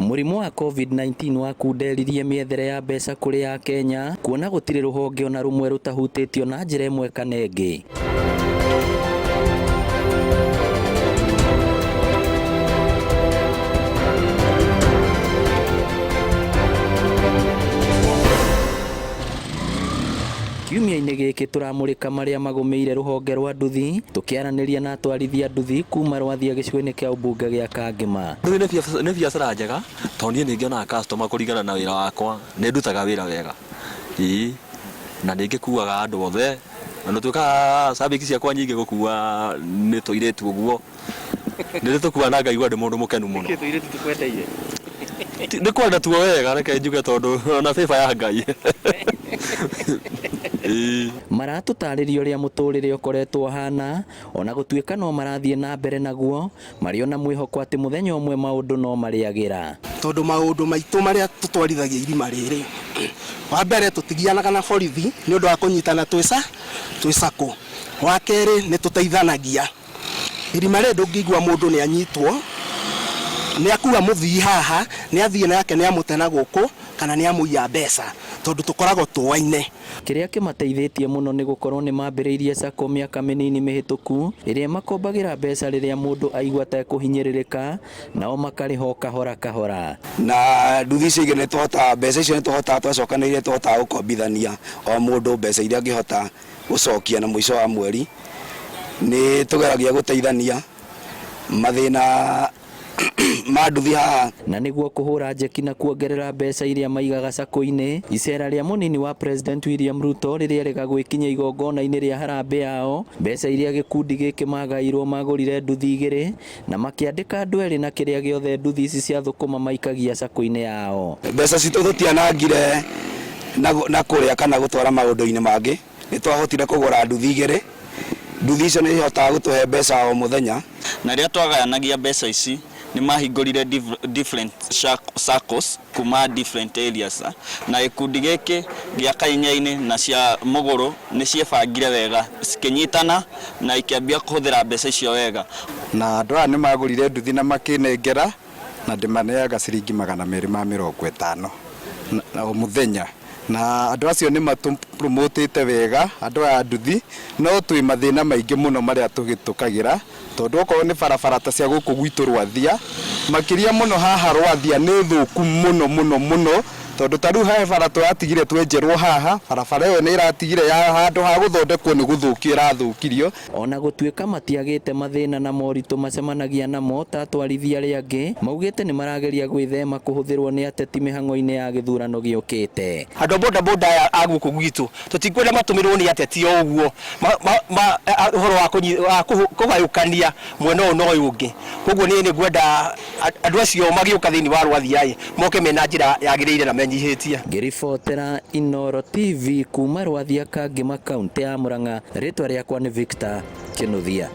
Mũrimũ wa Covid-19 wakunderirie mĩethere ya mbeca kũrĩ Akenya, kuona gũtirĩ rũhonge ona rũmwe rũtahutĩtio na njĩra ĩmwe kana ĩngĩ. Kiumia-inĩ gĩkĩ tũramũrĩka marĩa magũmĩire rũhonge rwa nduthi, tũkĩaranĩria na atwarithia nduthi kuma Rwathia gĩcigo-inĩ kĩa ũmbunge gĩa Kangĩma. Nduthi nĩ biacara njega tondũ niĩ nĩ ngenaga customer kũringana na wĩra wakwa, nĩ ndutaga wĩra wega ĩĩ na nĩ ngĩkuaga andũ othe na nĩtuĩkaga service ciakwa nyingĩ gũkua nĩ tũirĩtu ũguo. Nĩ tũkua na ngaigua ndĩ mũndũ mũkenu mũno. Nĩkĩ tũirĩtu tũkwendeire? Nĩ kwenda tuo wega reke njuge tondũ ona favor ya Ngai. Ĩĩ. Maratũtarĩria ũrĩa mũtũrĩre ũkoretwo ũhana, ona gũtuĩka no marathiĩ na mbere naguo, marĩ ona mwĩhoko atĩ mũthenya ũmwe maũndũ no marĩagĩra. Tondũ maũndũ maitũ marĩa tũtwarithagia irima rĩrĩ, wa mbere tũtigianaga na borithi nĩ ũndũ wa kũnyitana twĩ sacco. Wa kerĩ nĩ tũteithanagia. Irima rĩrĩ ndũngĩigua mũndũ nĩ anyitwo, nĩ akua mũthii haha, nĩ athiĩ nake nĩ amũte na gũkũ, kana nĩ amũiya mbeca, tondũ tũkoragwo tũaine. Kĩrĩa kĩmateithĩtie mũno nĩ gũkorwo nĩ mambĩrĩirie sacco mĩaka mĩnini mĩhĩtũku, ĩrĩa ĩmakombagĩra mbeca rĩrĩa mũndũ aigua ta ekũhinyĩrĩrĩka, nao makarĩha o kahora kahora. Na nduthi icio igĩrĩ nĩ tũhotaga, mbeca icio nĩ tũhotaga twacokanĩrĩria nĩ tũhotaga gũkombithania o mũndũ mbeca iria angĩhota gũcokia na mũico wa mweri. Nĩ tũgeragia gũteithania mathĩna ma nduthi haha. Na nĩguo kũhũra njeki na kuongerera mbeca iria maigaga sacco-inĩ, icera rĩa mũnini wa President William Ruto rĩrĩa erĩga gwĩkinyia igongona-inĩ rĩa harambee yao, mbeca iria gĩkundi gĩkĩ magaĩirwo magũrire nduthi igĩrĩ na makĩandĩka andũ erĩ na kĩrĩa gĩothe nduthi ici cia thũkũma maikagia sacco-inĩ yao. Mbeca citũ tũtianangire na kũrĩa kana gũtwara maũndũ-inĩ mangĩ, nĩ twahotire kũgũra nduthi igĩrĩ, nduthi icio nĩ ihotaga gũtũhe mbeca o mũthenya. Na rĩrĩa twagayanagia mbeca ici, nĩ mahingũrire different saccos kuma different areas, na gĩkundi gĩkĩ gĩa Kainyainĩ na cia Mũgũrũ nĩ ciebangire wega, cikĩnyitana na ikĩambia kũhũthĩra mbeca icio wega. Na andũ aya nĩ magũrire nduthi na makĩnengera, na ndĩmaneaga ciringi 250 o mũthenya. Na andũ acio nĩ matũ promote wega, andũ aya a nduthi, no twĩ mathĩna maingĩ mũno marĩa tũhĩtũkagĩra, tondũ okorwo nĩ barabara ta cia gũkũ gwitũ Rwathia, makĩria mũno haha Rwathia nĩ thũku mũno mũno mũno, tondũ ta rĩu he bara tũratigire twenjerwo haha, barabara ĩyo nĩ ĩratigire ya handũ ha gũthondekwo nĩ gũthũkio ĩrathũkirio. Ona gũtuĩka matiagĩte mathĩna na moritũ macemanagia namo ta atwarithia arĩa angĩ, maugĩte nĩ marageria gwĩthema kũhũthĩrwo nĩ ateti mĩhang'o-inĩ ya gĩthurano gĩũkĩte. Andũ a boda boda aya a gũkũ gwitũ tũtikwenda matũmĩrwo nĩ ateti o ũguo ũhoro wa kũgayũkania mwena ũyũ na ũyũ ũngĩ. Koguo niĩ nĩ ngwenda andũ acio magĩũka thĩinĩ wa Rwathia ĩ, moke mena njĩra yagĩrĩire na menyihĩtie. Ngĩribotera Inooro TV kuma Rwathia Kangĩma kauntĩ ya Murang'a, rĩtwa rĩakwa nĩ Victor Kĩnuthia.